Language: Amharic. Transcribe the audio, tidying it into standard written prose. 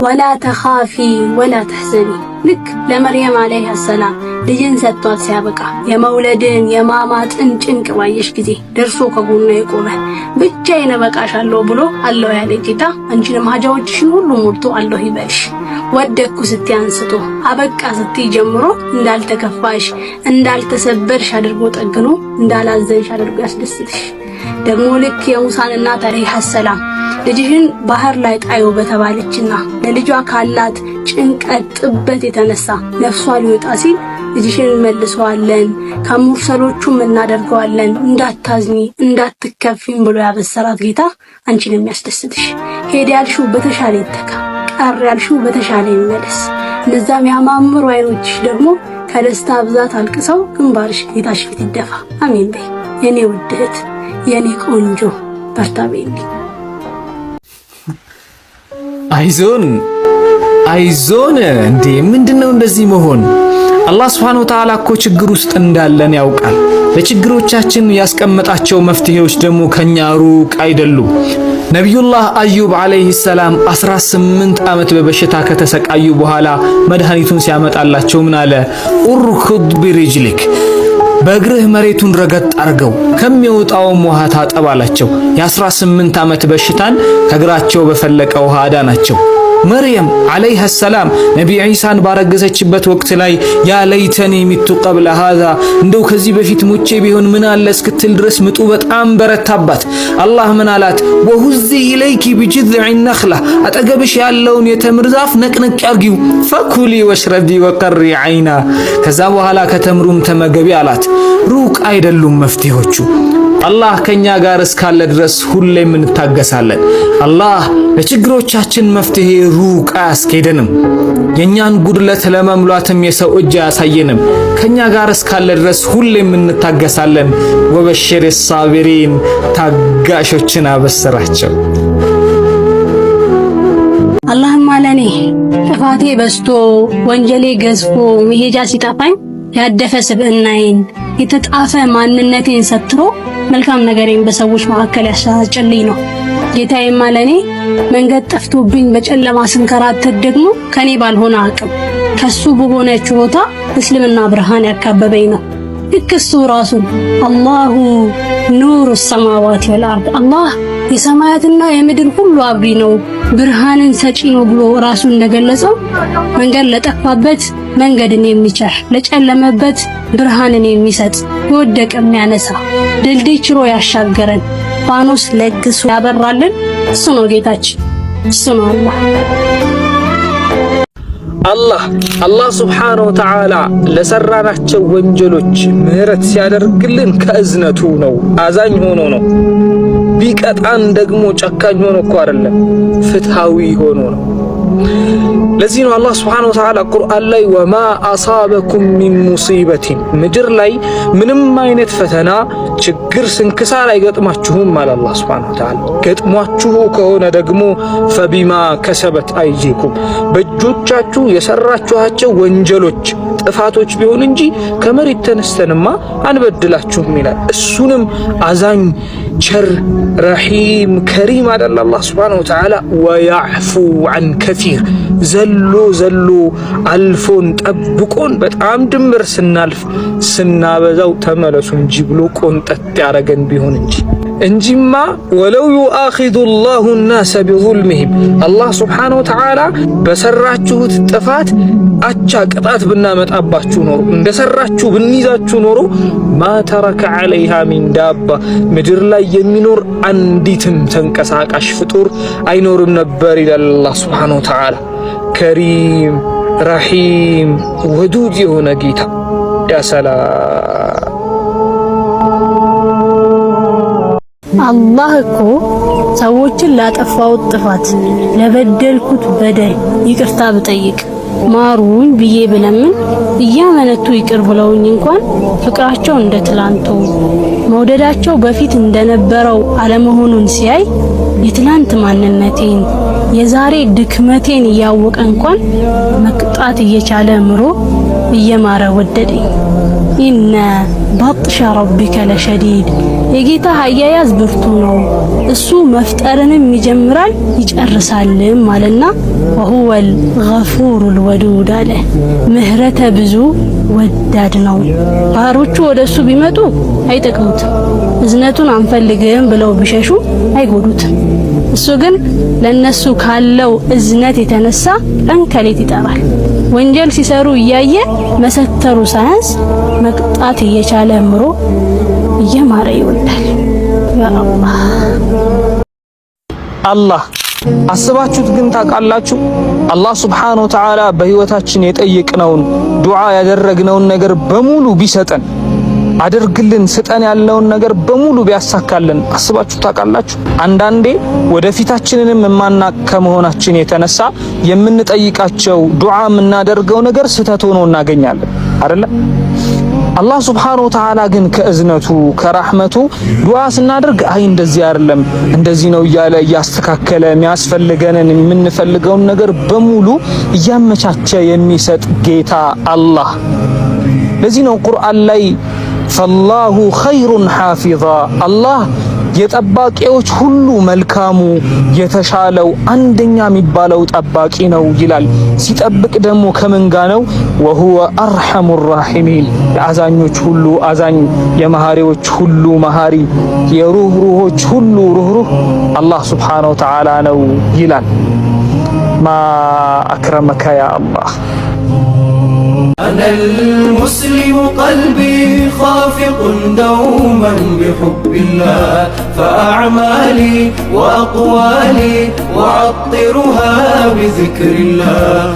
ولا تخافي ولا تحزني። ልክ ለመርየም عليها السلام ልጅን ሰጥቷት ሲያበቃ የመውለድን የማማጥን ጭንቅ ባየሽ ጊዜ ደርሶ ከጎኗ የቆመ፣ ብቻዬን እበቃሻለሁ ብሎ አለሁ ያለ ጌታ አንቺንም ሀጃዎችሽን ሁሉ ሞልቶ አለሁ ይበልሽ። ወደኩ ስትይ አንስቶ፣ አበቃ ስትይ ጀምሮ፣ እንዳልተከፋሽ እንዳልተሰበርሽ አድርጎ ጠግኖ፣ እንዳላዘንሽ አድርጎ ያስደስትሽ። ደግሞ ልክ የሙሳን እናት عليها السلام ልጅሽን ባህር ላይ ጣዪው በተባለችና ለልጇ ካላት ጭንቀት ጥበት የተነሳ ነፍሷ ሊወጣ ሲል፣ ልጅሽን እንመልሰዋለን፣ ከሙርሰሎቹም እናደርገዋለን፣ እንዳታዝኒ እንዳትከፊም ብሎ ያበሰራት ጌታ አንቺን የሚያስደስትሽ። ሄድ ያልሽው በተሻለ ይተካ፣ ቀር ያልሽው በተሻለ ይመለስ። እነዛም ያማምሩ አይኖችሽ ደግሞ ከደስታ ብዛት አልቅሰው ግንባርሽ ጌታሽ ፊት ይደፋ። አሜን በይ የኔ ውድ እህት፣ የኔ ቆንጆ፣ በርታ በይልኝ። አይዞን አይዞን። እንዴ፣ ምንድነው እንደዚህ መሆን? አላህ سبحانه وتعالى እኮ ችግር ውስጥ እንዳለን ያውቃል። ለችግሮቻችን ያስቀመጣቸው መፍትሄዎች ደግሞ ከኛ ሩቅ አይደሉም። ነቢዩላህ አዩብ عليه السلام 18 ዓመት በበሽታ ከተሰቃዩ በኋላ መድኃኒቱን ሲያመጣላቸው ምን አለ? اركض برجلك፣ በእግርህ መሬቱን ረገጥ አርገው፣ ከሚወጣውም ውሃ ታጠብ አላቸው። የ18 ዓመት በሽታን ከእግራቸው በፈለቀ ውሃ አዳናቸው። መርየም عليها السلام ነቢ ዒሳን ባረገዘችበት ወቅት ላይ يا ليتني مت قبل هذا፣ እንደው ከዚህ በፊት ሞቼ ቢሆን ምን አለ እስክትል ድረስ ምጡ በጣም በረታባት። አላህ ምን አላት? وهزي إليك بجذع النخلة፣ አጠገብሽ ያለውን የተምር ዛፍ ነቅነቅ አርጊው፣ فكلي واشربي وقري عينا፣ ከዛ በኋላ ከተምሩም ተመገቢ አላት። ሩቅ አይደሉም መፍትሄዎቹ። አላህ ከኛ ጋር እስካለ ድረስ ሁሌም እንታገሳለን። አላህ ለችግሮቻችን መፍትሄ ሩቅ አያስኬደንም። የኛን ጉድለት ለመሙላትም የሰው እጅ አያሳየንም። ከኛ ጋር እስካለ ድረስ ሁሌም እንታገሳለን። وبشر الصابرين፣ ታጋሾችን አበስራቸው። አላህማ ለኔ ጥፋቴ በዝቶ ወንጀሌ ገዝፎ መሄጃ ሲጠፋኝ ያደፈ ስብዕናዬን የተጣፈ ማንነቴን ሰትሮ መልካም ነገሬን በሰዎች መካከል ያሰራጨልኝ ነው። ጌታዬማ ለኔ መንገድ ጠፍቶብኝ በጨለማ ስንከራተት ደግሞ ከኔ ባልሆነ አቅም ከሱ በሆነ ችሎታ እስልምና ብርሃን ያካበበኝ ነው። ልክ እሱ ራሱን الله نور السماوات والأرض፣ አላህ የሰማያትና የምድር ሁሉ አብሪ ነው፣ ብርሃንን ሰጪ ነው ብሎ ራሱን እንደገለጸው መንገድ ለጠፋበት መንገድን የሚቸር፣ ለጨለመበት ብርሃንን የሚሰጥ፣ የወደቀ የሚያነሳ፣ ድልድይ ችሮ ያሻገረን፣ ፋኖስ ለግሶ ያበራልን እሱ ነው ጌታችን፣ እሱ ነው አላህ። አላህ سبحانه وتعالى ለሰራናቸው ወንጀሎች ምህረት ሲያደርግልን ከእዝነቱ ነው፣ አዛኝ ሆኖ ነው። ቢቀጣን ደግሞ ጨካኝ ሆኖ እኮ አይደለም፣ ፍትሃዊ ሆኖ ነው። ለዚህ ነው አላህ سبحانه وتعالى ቁርአን ላይ وما أصابكم من مصيبة፣ ምድር ላይ ምንም አይነት ፈተና፣ ችግር፣ ስንክሳር አይገጥማችሁም አለ አላህ سبحانه وتعالى። ገጥሟችሁ ከሆነ ደግሞ فبما كسبت أيديكم፣ በእጆቻችሁ የሰራችኋቸው ወንጀሎች፣ ጥፋቶች ቢሆን እንጂ ከመሬት ተነስተንማ አንበድላችሁም ይላል። እሱንም አዛኝ፣ ቸር፣ رحيم፣ كريم አደለ አላህ سبحانه وتعالى። ويعفو عن كثير፣ ዘሎ ዘሎ አልፎን ጠብቆን በጣም ድንበር ስናልፍ ስናበዛው ተመለሱ እንጂ ብሎ ቆንጠጥ ያረገን ቢሆን እንጂ እንጂማ ولو يؤاخذ الله الناس بظلمهم፣ አላህ سبحانه وتعالى በሰራችሁት ጥፋት አቻ ቅጣት ብናመጣባችሁ ኖሮ፣ እንደሰራችሁ ብንይዛችሁ ኖሮ ما ترك عليها من دابة፣ ምድር ላይ የሚኖር አንዲትም ተንቀሳቃሽ ፍጡር አይኖርም ነበር ይላል አላህ سبحانه وتعالى። كريم، رحيم، ودود የሆነ ጌታ፣ يا سلام። አላህ እኮ ሰዎችን ላጠፋሁት ጥፋት፣ ለበደልኩት በደል ይቅርታ ብጠይቅ፣ ማሩኝ ብዬ ብለምን እያመነቱ ይቅር ብለውኝ እንኳን ፍቅራቸው እንደ ትላንቱ፣ መውደዳቸው በፊት እንደነበረው አለመሆኑን ሲያይ የትላንት ማንነቴን የዛሬ ድክመቴን እያወቀ እንኳን መቅጣት እየቻለ ምሮ እየማረ ወደደኝ። إن بطش ربك لشديد የጌታ አያያዝ ብርቱ ነው። እሱ መፍጠርንም ይጀምራል ይጨርሳልም አለና وهو الغفور الودود አለ። ምህረተ ብዙ ወዳድ ነው። ባሮቹ ወደ እሱ ቢመጡ አይጠቅሙትም፣ እዝነቱን አንፈልግም ብለው ቢሸሹ አይጎዱትም። እሱ ግን ለነሱ ካለው እዝነት የተነሳ ቀን ከሌት ይጠራል። ወንጀል ሲሰሩ እያየ መሰተሩ ሳያንስ መቅጣት እየቻለ ምሮ እየማረ ይወዳል። ያ አላህ። አላህ አስባችሁት ግን ታውቃላችሁ? አላህ سبحانه وتعالى በህይወታችን የጠየቅነውን ዱዓ ያደረግነውን ነገር በሙሉ ቢሰጠን፣ አድርግልን ስጠን ያለውን ነገር በሙሉ ቢያሳካልን አስባችሁ ታውቃላችሁ? አንዳንዴ ወደፊታችንንም የማናቅ ከመሆናችን የተነሳ የምንጠይቃቸው ዱዓ የምናደርገው ነገር ስህተት ሆኖ እናገኛለን አይደለ? አላህ سبحانه وتعالى ግን ከእዝነቱ ከራህመቱ ዱዓ ስናደርግ አይ እንደዚህ አይደለም እንደዚህ ነው እያለ እያስተካከለ የሚያስፈልገንን የምንፈልገውን ነገር በሙሉ እያመቻቸ የሚሰጥ ጌታ አላህ። ለዚህ ነው ቁርአን ላይ فالله خير حافظا፣ አላህ የጠባቂዎች ሁሉ መልካሙ የተሻለው አንደኛ የሚባለው ጠባቂ ነው ይላል። ሲጠብቅ ደግሞ ከምን ጋ ነው? وهو أرحم الراحمين፣ የአዛኞች ሁሉ አዛኝ፣ የመሃሪዎች ሁሉ መሃሪ፣ የሩህሩሆች ሁሉ ሩህሩህ አላህ سبحانه وتعالى ነው ይላል። ما أكرمك يا الله። أنا المسلم قلبي خافق دوما بحب الله، فأعمالي وأقوالي أعطرها بذكر الله.